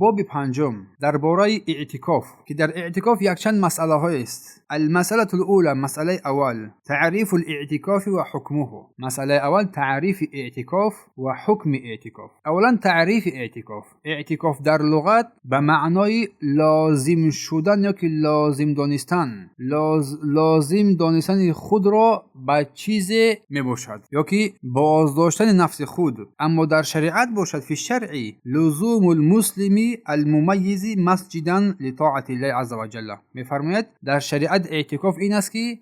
Боби панҷум дар бораи эътикоф, ки дар эътикоф якчанд масъалаҳоест. المسألة الأولى, масъалаи аввал: تعريف الاعتكاف وحكمه. Масъалаи аввал: таърифи эътикоф ва ҳукми эътикоф. Аввалан, таърифи эътикоф. Эътикоф дар луғат ба маънои лозим шудан ёки лозим донистан, лозим донистани худро ба чизе мебошад ёки боздоштани нафси худ. Аммо дар шариат бошад, في الشرع لزوم المسلم المميز مسجدا لطاعة الله عز وجل. Мефармояд, дар шариат эътикоф ин аст, ки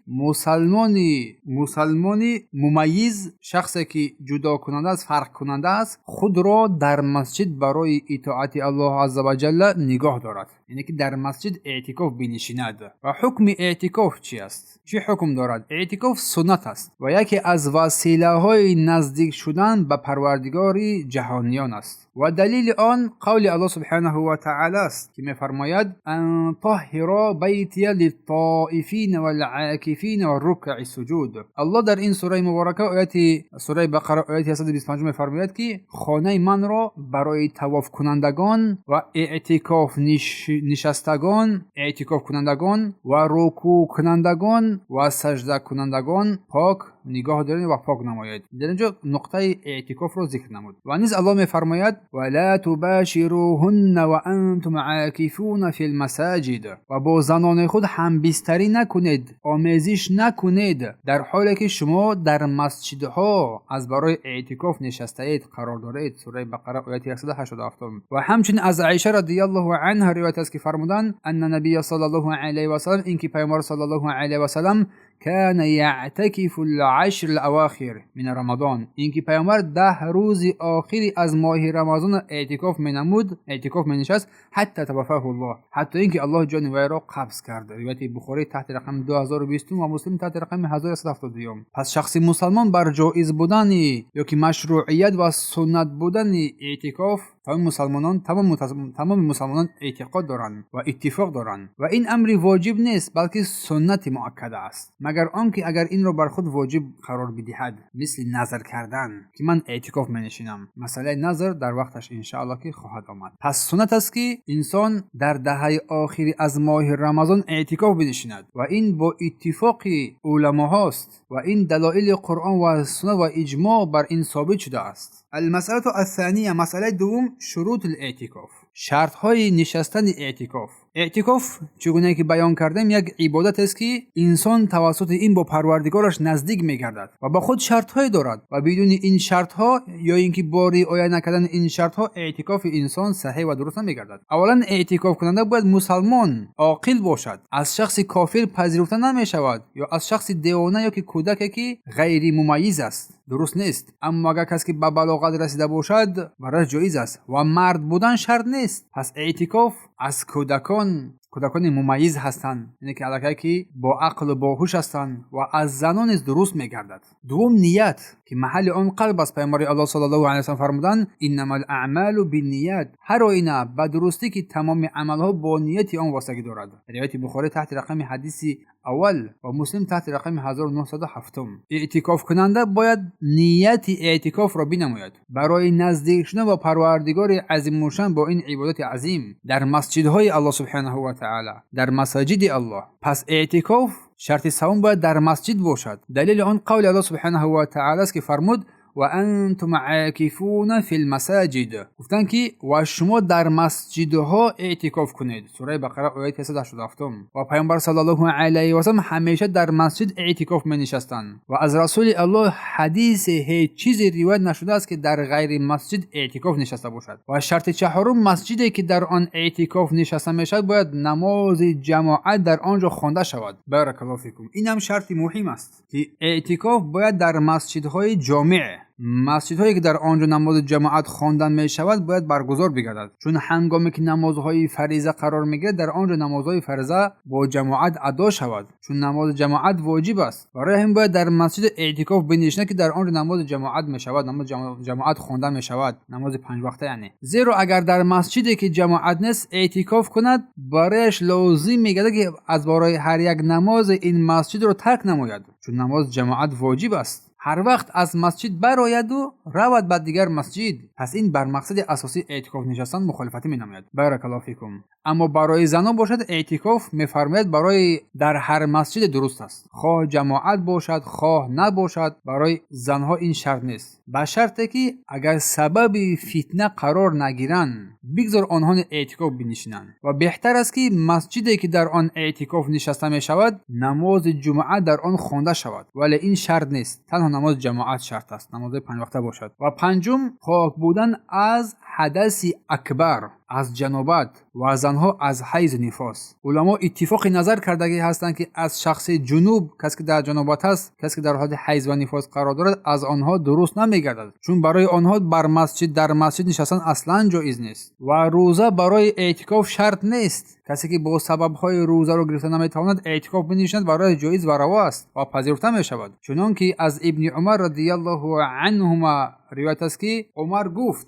мусалмони мумайиз, шахсе ки ҷудокунанда аст, фарқкунанда аст, худро дар масҷид барои итоати Аллоҳ азза ва ҷалла нигоҳ дорад, яъне ки дар масҷид эътикоф бинишинад. Ва ҳукми эътикоф чи аст, чӣ ҳукм дорад? Эътикоф суннат аст ва яке аз василаҳои наздик шудан ба Парвардигори ҷаҳониён аст. Ва далели он қавли Аллоҳ субҳанаҳу ва таъала аст, ки мефармояд: أن طهرا بيتي للطائفين والعاكفين والركع السجود. Аллоҳ дар ин сураи муборака, ояти сураи Бақара, ояти 125, мефармояд, ки хонаи манро барои тавофкунандагон ва эътикоф нишастагон, эътикофкунандагон ва рукӯъкунандагон ва саждакунандагон пок нигоҳ доред ва пок намоед. Дар ин ҷо нуқтаи эътикофро зикр намуд. Ва низ Аллоҳ мефармояд: ولا تباشروهن وأنتم عاكفون في المساجد. Ва бо занони худ ҳамбистарӣ накунед, омезиш накунед, дар ҳоле ки шумо дар масҷидҳо аз барои эътикоф нишастаед, қарор доред. Сураи Бақара, ояти 187. Ва ҳамчунин аз Аиша радиаллоҳу анҳа ривоят аст, ки фармуданд: أن النبي صلى الله عليه وسلم, ин ки Пайғамбар саллаллоҳу алайҳи васалам, كان يعتكف العشر الأواخر من رمضان, ин ки Пайғамбар 10 рӯзи охири аз моҳи Рамазон эътикоф менамуд, эътикоф менишаст, حتى توفاه الله, ҳатто ин ки Аллоҳ ҷони вайро қабз кард. Ривояти Бухорӣ таҳти рақами 2020 ва Муслим таҳти рақами 1172. Пас шахси мусалмон бар ҷоиз будани ёки машрӯият ва суннат будани эътикоф тамоми мусалмонон эътиқод доранд ва иттифоқ доранд. Ва ин амри воҷиб нест, балки суннати муаккада аст, магар он ки агар инро бар худ воҷиб қарор бидиҳад, мисли назр кардан, ки ман эътикоф менишинам. Масъалаи назр дар вақташ, иншааллоҳ, ки хоҳад омад. Пас суннат аст, ки инсон дар даҳаи охири аз моҳи Рамазон эътикоф бинишинад ва ин бо иттифоқи уламоҳост ва ин далоили Қуръон ва суннат ва иҷмоъ бар ин собит шудааст. المسألة الثانية, масъалаи дуввум: شروط الاعتكاف, шартҳои нишастани эътикоф. Эътикоф, чӣ гуна ки баён кардем, як ибодат аст, ки инсон тавассути ин бо Парвардигораш наздик мегардад ва ба худ шартҳое дорад ва бидуни ин шартҳо ё ин ки бо риоя накардани ин шартҳо эътикофи инсон саҳеҳ ва дуруст намегардад. Аввалан, эътикофкунанда бояд мусалмон, оқил бошад. Аз шахси кофир пазируфта намешавад ё аз шахси девона ё ки кӯдаке, ки ғайри мумайиз аст, дуруст нест. Аммо агар кас ки ба балоғат расида бошад, барояш ҷоиз аст ва мард будан шарт нест. Пас эътикоф аз кӯдакон, кӯдакони мумайиз ҳастанд, яъне ки аллакай ки бо ақлу боҳуш ҳастанд, ва аз занон низ дуруст мегардад. Дуввум, ният, ки маҳалли он қалб аст. Пайғамбари Аллоҳ саллаллоҳу алайҳи васаллам фармуданд: إنما الأعمال بالنيات, ҳар оина ба дурустӣ ки тамоми амалҳо бо нияти он вобастагӣ дорад. Ривояти Бухорӣ таҳти рақами ҳадиси аввал ва Муслим таҳти рақами 1907. Эътикофкунанда бояд нияти эътикофро бинамояд барои наздик шудан ба Парвардигори азимушан бо ин ибодати азим дар масҷидҳои Аллоҳ субҳанаҳу ва таъала, дар масаҷиди Аллоҳ. Пас эътикоф шарти савум бояд дар масҷид бошад. Далели он қавли Аллоҳ субҳанаҳу ва таъала аст, ки фармуд: وأنتم عاكفون في المساجد. Гуфтанд, ки ва шумо дар масҷидҳо эътикоф кунед. Сураи Бақара, ояти 187. Ва Пайғамбар саллаллоҳу алайҳи васаллам ҳамеша дар масҷид эътикоф менишастанд ва аз Расули Аллоҳ ҳадисе ҳеҷ чизе ривоят нашудааст, ки дар ғайри масҷид эътикоф нишаста бошад. Ва шарти чаҳорум: масҷиде ки дар он эътикоф нишаста мешавад, бояд намози ҷамоат дар он ҷо хонда шавад. بارك الله فيكم. Инам шарти муҳим аст, ки эътикоф бояд дар масҷидҳои ҷомеъ, масҷидҳое ки дар он ҷо намози ҷамоат хонда мешавад, бояд баргузор бигардад. Чун ҳангоме ки намозҳои фариза қарор мегирад, дар он ҷо намозҳои фариза бо ҷамоат адо шавад, чун намози ҷамоат воҷиб аст. Барои ҳамин бояд дар масҷиди эътикоф бинишинад, ки дар он ҷо намози ҷамоат мешавад, намози ҷамоат хонда мешавад, намози панҷвақта яъне. Зеро агар дар масҷиде ки ҷамоат нест эътикоф кунад, барояш лозим мегардад, ки аз барои ҳар як намози ин масҷидро тарк намояд, чун намози ҷамоат воҷиб аст. Ҳар вақт аз масҷид барояду равад ба дигар масҷид, пас ин бар мақсади асосии эътикоф нишастан мухолифатӣ менамояд. Баракаллоҳу фикум. Аммо барои занон бошад, эътикоф мефармояд барои дар ҳар масҷиде дуруст аст, хоҳ ҷамоат бошад, хоҳ набошад, барои занҳо ин шарт нест, ба шарте ки агар сабаби фитна қарор нагиранд, бигзор онҳо эътикоф бинишинанд. Ва беҳтар аст, ки масҷиде ки дар он эътикоф нишаста мешавад, намози ҷумъа дар он хонда шавад, вале ин шарт нест, танҳо намози ҷамоат шарт аст, намози панҷвақта бошад. Ва панҷум, пок будан аз ҳадаси акбар, аз ҷанобат, ва занҳо аз ҳайзу нифос. Уламо иттифоқи назар кардагӣ ҳастанд, ки аз шахси ҷунуб, касе ки дар ҷанобат аст, касе ки дар ҳолати ҳайз ва нифос қарор дорад, аз онҳо дуруст намегардад, чун барои онҳо бар масҷид дар масҷид нишастан аслан ҷоиз нест. Ва рӯза барои эътикоф шарт нест. Касе ки бо сабабҳои рӯзаро гирифта наметавонад, эътикоф бинишинад барои ҷоиз ва раво аст ва пазируфта мешавад. Чунон ки аз Ибни Умар радиаллоҳу анҳума ривоят аст, ки Умар гуфт: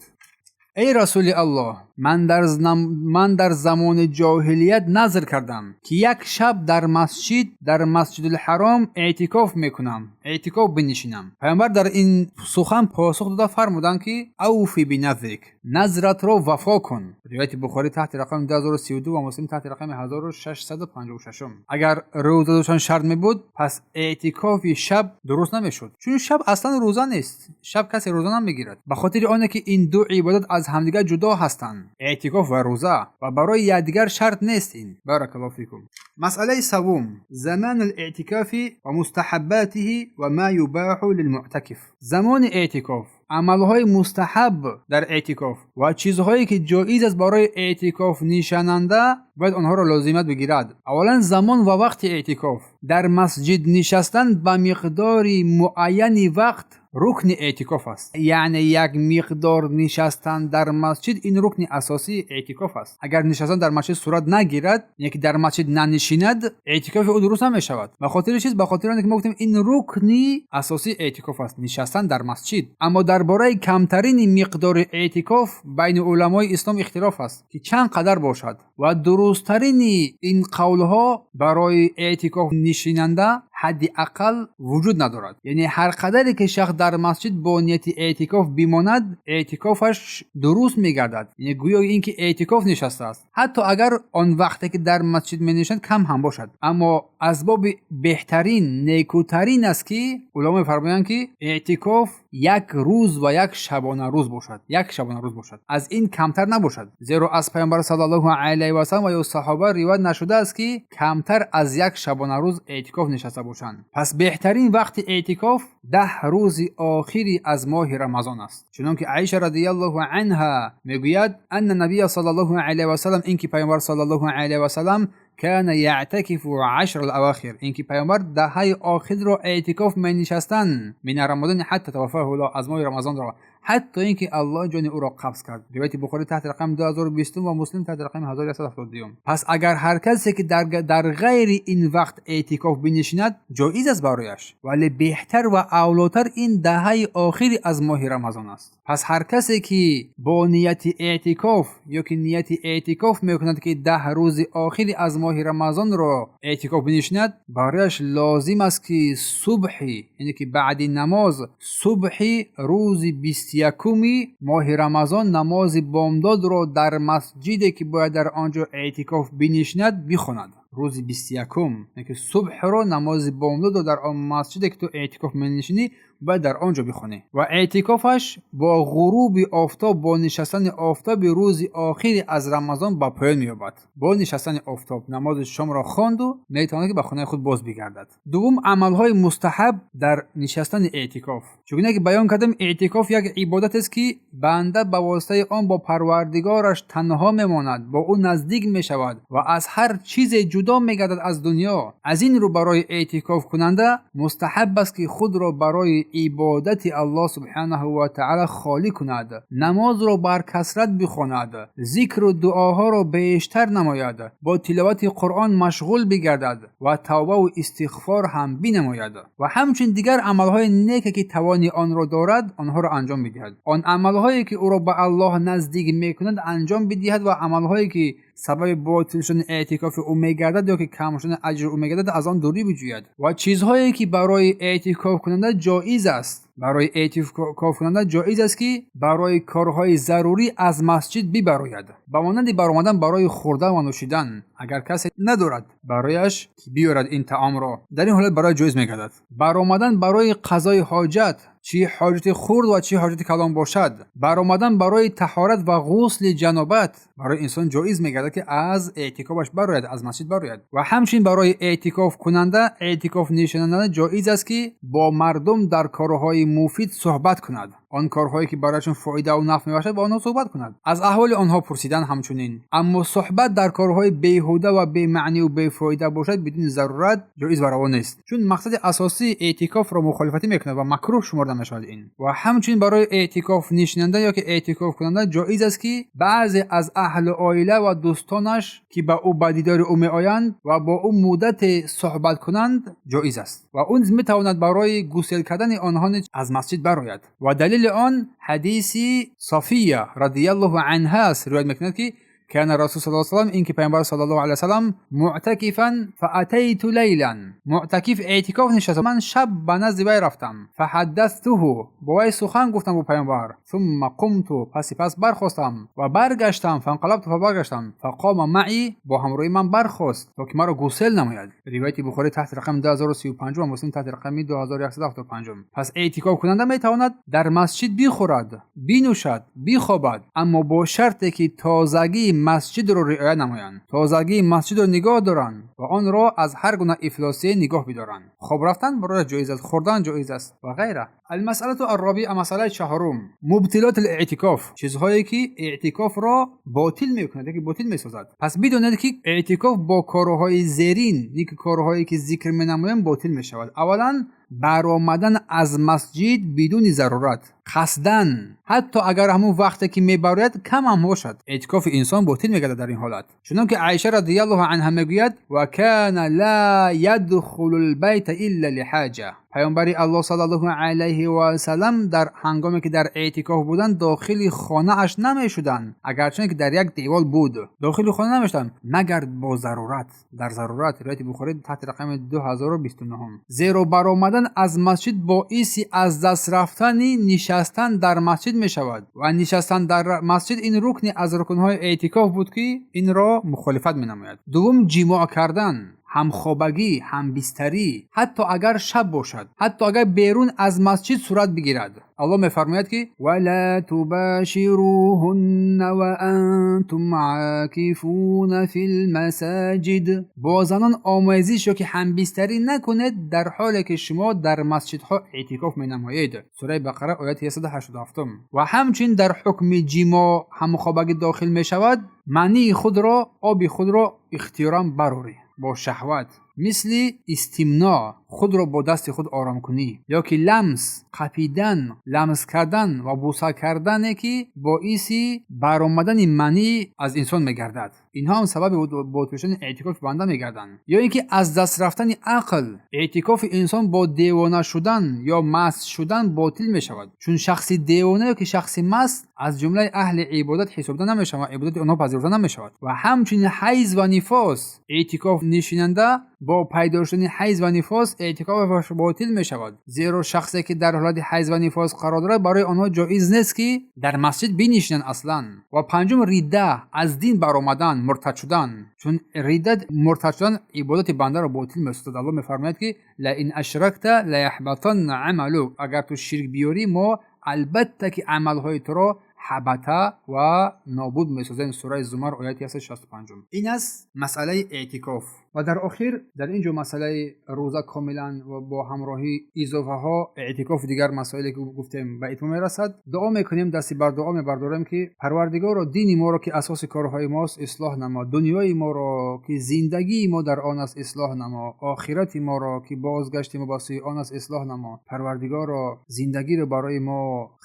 эй Расули Аллоҳ, ман дар замони ҷоҳилият назр кардам, ки як шаб дар масҷид, дар Масҷидулҳаром эътикоф мекунам, эътикоф бинишинам. Паёмбар дар ин сухан посух дода фармуданд, ки أوف بنذرك, назратро вафо кун. Ривояти Бухорӣ таҳти рақами 2032 ва Муслим таҳти рақами 1656. Агар рӯза доштан шарт мебуд, пас эътикофи шаб дуруст намешуд, чун шаб аслан рӯза нест, шаб касе рӯза намегирад, ба хотири оне ки ин ду ибодат аз ҳамдигар ҷудо ҳастанд, эътикоф ва рӯза, ва барои якдигар шарт нест ин. Баракаллоҳу фикум. Масъалаи саввум: زمان الاعتكاف ومستحباته وما يباح للمعتكف. Замони эътикоф, амалҳои мустаҳаб дар эътикоф ва чизҳое ки ҷоиз аст барои эътикоф нишананда бояд онҳоро лозимат бигирад. Аввалан, замон ва вақти эътикоф. Дар масҷид нишастан ба миқдори муайяни вақт рукни эътикоф аст, яъне як миқдор нишастан дар масҷид ин рукни асосии эътикоф аст. Агар нишастан дар масҷид сурат нагирад, яъне ки дар масҷид нанишинад, эътикофи ӯ дуруст намешавад. Ба хотири чиз? Ба хотири оне ки мо гуфтем, ин рукни асосии эътикоф аст, нишастан дар масҷид. Аммо дар бораи камтарини миқдори эътикоф байни уламои ислом ихтилоф аст, ки чанд қадар бошад, ва дурусттарини ин қавлҳо барои эътикоф нишинанда ҳадди ақал вуҷуд надорад, яъне ҳар қадаре ки шахс дар масҷид бо нияти эътикоф бимонад, эътикофаш дуруст мегардад, яъне гӯё ин ки эътикоф нишастааст, ҳатто агар он вақте ки дар масҷид менишинад кам ҳам бошад. Аммо асбоби беҳтарин, некӯтарин аст, ки уламо мефармоянд, ки эътикоф як рӯз ва як шабонарӯз бошад, як шабонарӯз бошад, аз ин камтар набошад, зеро аз Паёмбар саллаллоҳу алайҳи васаллам ва ё саҳоба ривоят нашудааст, ки камтар аз як шабонарӯз эътикоф нишаста бошанд. Пас беҳтарин вақти эътикоф 10 рӯзи охири аз моҳи Рамазон аст, чунон ки Аиша радиаллоҳу анҳа мегӯяд: أن النبي صلى الله عليه وسلم, ин ки Паёмбар саллаллоҳу алайҳи васаллам, كان يعتكف العشر الأواخر, ин ки Паёмбар даҳаи охирро эътикоф менишастанд, من رمضان حتى توفاه الله, аз моҳи Рамазонро, ҳатто ин ки Аллоҳ ҷони ӯро қабз кард. Ривояти Бухорӣ таҳти рақами 2020 ва Муслим таҳти рақами 1172. Пас агар ҳар касе ки дар ғайри ин вақт эътикоф бинишинад, ҷоиз аст барояш, вале беҳтар ва авлотар ин даҳаи охири аз моҳи Рамазон аст. Пас ҳар касе ки бо нияти эътикоф ё ки нияти эътикоф мекунад, ки 10 рӯзи охири аз моҳи Рамазонро эътикоф бинишинад, барояш лозим аст, ки субҳи, яъне ки баъди намоз субҳи рӯзи 21-уми моҳи Рамазон намози бомдодро дар масҷиде ки бояд дар он ҷо эътикоф бинишинад бихонад. Рӯзи 21-ум, яъне ки субҳро, намози бомдодро дар он масҷиде ки ту эътикоф менишинӣ, бояд дар он ҷо бихонӣ. Ва эътикофаш бо ғуруби офтоб, бо нишастани офтоби рӯзи охири аз Рамазон ба поён меёбад. Бо нишастани офтоб намози шомро хонду метавонад, ки ба хонаи худ боз бигардад. Дуввум, амалҳои мустаҳаб дар нишастани эътикоф. Чунон ки баён кардем, эътикоф як ибодатест, ки банда ба воситаи он бо Парвардигораш танҳо мемонад, бо ӯ наздик мешавад ва аз ҳар чизе ҷудо мегардад аз дунё. Аз ин рӯ барои эътикофкунанда мустаҳаб аст, ки худро барои ибодати Аллоҳ субҳанаҳу ва таъала холӣ кунад, намозро бар касрат бихонад, зикру дуоҳоро бештар намояд, бо тиловати Қуръон машғул бигардад ва тавбаву истиғфор ҳам бинамояд ва ҳамчунин дигар амалҳои неке ки тавони онро дорад, онҳоро анҷом бидиҳад. Он амалҳое ки ӯро ба Аллоҳ наздик мекунад, анҷом бидиҳад ва амалҳое ки сабаби ботил шудани эътикофи ӯ мегардад ё ки кам шудани аҷри ӯ мегардад, аз он дурӣ биҷӯяд. Ва чизҳое ки барои эътикофкунанда ҷоиз аст, барои эътикофкунанда ҷоиз аст, ки барои корҳои зарурӣ аз масҷид бибарояд, ба монанди баромадан барои хӯрдан ва нӯшидан. Агар касе надорад барояш ки биёрад ин таомро, дар ин ҳолат барои ҷоиз мегардад. Баромадан барои қазои ҳоҷат, чӣ ҳоҷати хурд ва чӣ ҳоҷати калон бошад. Баромадан барои таҳорат ва ғусли ҷанобат барои инсон ҷоиз мегардад, ки аз эътикофаш барояд, аз масҷид барояд. Ва ҳамчунин барои эътикофкунанда, эътикоф нишинанда ҷоиз аст, ки бо мардум дар корҳои муфид суҳбат кунад. Он корҳое ки барояшон фоидаву нафъ мебахшад, бо онҳо суҳбат кунад, аз аҳволи онҳо пурсидан ҳамчунин. Аммо суҳбат дар корҳои беҳуда ва бемаъниву бефоида бошад, бидуни зарурат ҷоиз ва раво нест, чун мақсади асосии эътикофро мухолифатӣ мекунад ва макрӯҳ шуморда мешавад ин. Ва ҳамчунин барои эътикоф нишинанда ё ки эътикофкунанда ҷоиз аст, ки баъзе аз аҳлу оила ва дӯстонаш, ки ба ӯ ба дидори ӯ меоянд ва бо ӯ муддате суҳбат кунанд, ҷоиз аст. Ва ӯ низ метавонад барои гусел кардани онҳо низ аз масҷид барояд. Ва далели он ҳадиси София радиаллоҳу анҳа аст, ривоят мекунад, ки كان الرسول صلى الله عليه وسلم, инки пайғамбар саллаллоҳу алайҳи васаллам, معتكفا فأتيت ليلا, муътакиф эътикоф нишаст, ман шаб ба назди вай рафтам. فحدثته, бо вай сухан гуфтам, бо пайғамбар. ثم قمت, паси пас бархостам ва баргаштам. فانقلبت, ва баргаштам. فقام معي, бо ҳамроҳи ман бархост, то ки маро гусел намояд. Ривояти Бухорӣ таҳти рақами 2035 ва Муслим таҳти рақами 2175. Пас эътикофкунанда метавонад дар масҷид бихӯрад, бинӯшад, бихобад, аммо бо шарте ки тозагии масҷидро риоя намоянд, тозагии масҷидро нигоҳ доранд ва онро аз ҳар гуна ифлосие нигоҳ бидоранд. Хоб рафтан барояш ҷоиз аст, хӯрдан ҷоиз аст ва ғайра. المسألة الرابعة, масъалаи чаҳорум: مبطلات الاعتكاف, чизҳое ки эътикофро ботил мекунад яки ботил месозад. Пас бидонед, ки эътикоф бо корҳои зерин, ки корҳое ки зикр менамоям, ботил мешавад. Аввалан, баромадан аз масҷид бидуни зарурат, қасдан, ҳатто агар ҳамун вақте ки мебарояд камам бошад, эътикофи инсон ботил мегардад дар ин ҳолат. Чунон ки Айша радиаллоҳу анҳа мегӯяд: وكان لا يدخل البيت إلا لحاجة. Паёмбари Аллоҳ саллаллоҳу алайҳи васалам дар ҳангоме ки дар эътикоф буданд, дохили хонааш намешуданд, агарчунде ки дар як девол буд, дохили хона намешуданд, магар бо зарурат, дар зарурат. Ривояти Бухорӣ таҳти рақами 2029. Зеро баромадан аз масҷид боиси аз даст рафтани нишастан дар масҷид мешавад ва нишастан дар масҷид ин рукне аз рукнҳои эътикоф буд, ки инро мухолифат менамояд. Дуввум, ҷимоъ кардан, ҳамхобагӣ, ҳамбистарӣ, ҳатто агар шаб бошад, ҳатто агар берун аз масҷид сурат бигирад. Аллоҳ мефармояд, ки ولا تباشروهن وأنتم عاكفون في المساجد. Бо занон омезиш ё ки ҳамбистарӣ накунед, дар ҳоле ки шумо дар масҷидҳо эътикоф менамоед. Сураи Бақара, ояти 187. Ва ҳамчунин дар ҳукми ҷимоъ, ҳамхобагӣ дохил мешавад мании худро, оби худро ихтиёран барорӣ бо шаҳват, мисли истимно, худро бо дасти худ оромкунӣ, ё ки ламс, қапидан, ламс кардан ва буса кардане, ки боиси баромадани манӣ аз инсон мегардад. Инҳо ҳам сабаби ботил шудани эътикофи банда мегарданд. Ё ин ки аз даст рафтани ақл, эътикофи инсон бо девона шудан ё маст шудан ботил мешавад, чун шахси девона ё ки шахси маст аз ҷумлаи аҳли ибодат ҳисобида намешавад ва ибодати онҳо пазируфта намешавад. Ва ҳамчунин ҳайз ва нифос, эътикоф нишинанда бо пайдо шудани ҳайз ва нифос эътикофаш ботил мешавад, зеро шахсе ки дар ҳолати ҳайз ва нифос қарор дорад, барои онҳо ҷоиз нест, ки дар масҷид бинишинанд аслан. Ва панҷум, ридда, аз дин баромадан, муртад шудан, чун риддат, муртад шудан ибодати бандаро ботил месозад. Аллоҳ мефармояд, ки لئن أشركت ليحبطن عملك, агар ту ширк биёрӣ, мо албатта ки амалҳои туро ҳабата ва нобуд месозем. Сураи Зумар, ояти 165. Ин аст масъалаи эътикоф. Ва дар охир, дар ин ҷо масъалаи рӯза комилан ва бо ҳамроҳии изофаҳо, эътикофу дигар масоиле ки гуфтем, ба итмом мерасад. Дуо мекунем, дасти бар дуо мебардорем, ки Парвардигоро, дини моро, ки асоси корҳои мост, ислоҳ намо, дунёи моро, ки зиндагии мо дар он аст, ислоҳ намо, охирати моро, ки бозгашти мо ба сӯи он аст, ислоҳ намо. Парвардигоро, зиндагиро барои мо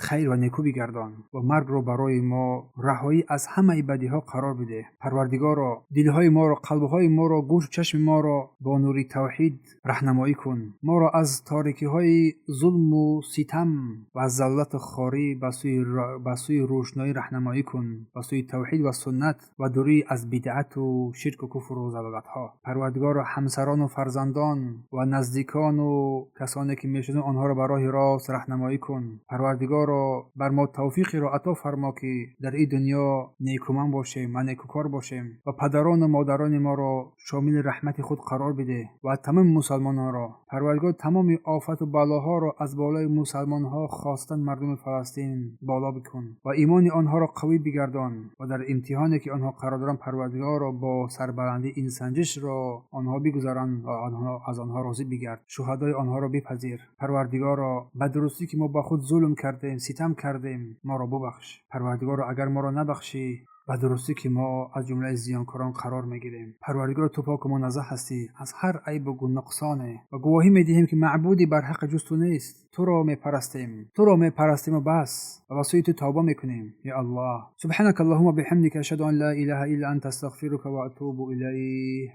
хайр ва некӯ бигардон ва маргро маргро барои мо раҳоӣ аз ҳамаи бадиҳо қарор бидеҳ. Парвардигоро, дилҳои моро, қалбҳои моро, гӯшу чашми моро бо нури тавҳид раҳнамоӣ кун. Моро аз торикиҳои зулму ситам ва аз заллату хорӣ ба сӯи рӯшноӣ раҳнамоӣ кун, ба сӯи тавҳид ва суннат ва дурӣ аз бидъату ширку куфру залолатҳо. Парвардигоро, ҳамсарону фарзандон ва наздикону касоне ки мешиносем, онҳоро ба роҳи рост раҳнамоӣ кун. Парвардигоро, бар мо тавфиқеро ато фармо, ки дар ин дунё некуман бошем ва некукор бошем ва падарону модарони моро шомили раҳмати худ қарор бидеҳ ва тамоми мусалмононро. Парвардигор, тамоми офату балоҳоро аз болои мусалмонҳо, хосатан мардуми Фаластин, боло бикун ва имони онҳоро қавӣ бигардон ва дар имтиҳоне ки онҳо қарор доранд, Парвардигорро, бо сарбаландӣ ин санҷишро онҳо бигузаранд ва аз онҳо розӣ бигард, шуҳадои онҳоро бипазир. Парвардигоро, ба дурустӣ ки мо ба худ зулм кардем, ситам кардем, моро бубахш. Парвардигоро, агар моро набахшӣ, ба дурустӣ ки мо аз ҷумлаи зиёнкорон қарор мегирем. Парвардигоро, ту поку муназзаҳ ҳастӣ аз ҳар айбу нуқсоне ва гувоҳӣ медиҳем, ки маъбуди барҳақи ҷуз ту нест. Туро мепарастем, туро мепарастему бас, ва ба сӯи ту тавба мекунем. Я Аллоҳ, سبحانك اللهم بحمدك، أشهد أن لا إله إلا أنت، أستغفرك وأتوب إليك.